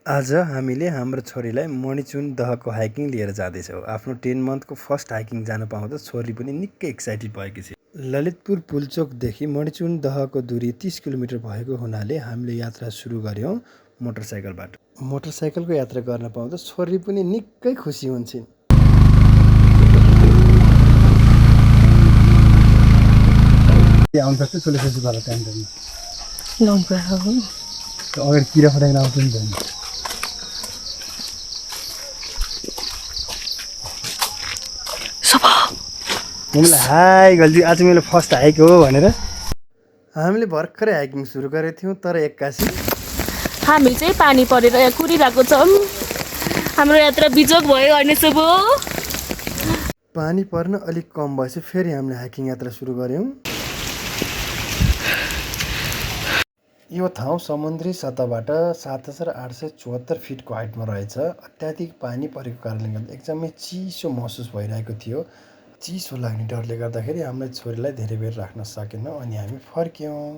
आज हामीले हाम्रो छोरीलाई मणिचुन दहको हाइकिङ लिएर जाँदैछौँ। आफ्नो 10 मन्थको फर्स्ट हाइकिङ जान पाउँदा छोरी पनि निकै एक्साइटेड भएकी छ। ललितपुर पुलचोकदेखि मणिचुन दहको दूरी 30 किलोमिटर भएको हुनाले हामीले यात्रा सुरु गर्यौँ मोटरसाइकलबाट। मोटरसाइकलको यात्रा गर्न पाउँदा छोरी पनि निकै खुसी हुन्छन्। आउँछ चोले खुसी भएर टाइम दिनु लङ हो अगर किरा फटाक्न आउँछ नि त। हामीलाई हाई गल्ती आज मेरो फर्स्ट हाइक हो भनेर हामीले भर्खरै हाइकिङ सुरु गरेको थियौँ, तर एक्कासी हामी चाहिँ पानी परेर यहाँ कुरिरहेको छौँ। हाम्रो यात्रा बिजोग भयो अनि सब पानी पर्न अलिक कम भएपछि फेरि हामीले हाइकिङ यात्रा सुरु गर्यौँ। यो ठाउँ समुद्री सतहबाट 7874 फिटको हाइटमा रहेछ। अत्याधिक पानी परेको कारणले गर्दा एकदमै चिसो महसुस भइरहेको थियो। चिसो लाग्ने डरले गर्दाखेरि हामीले छोरीलाई धेरै बेर राख्न सकेनौँ अनि हामी फर्क्यौँ।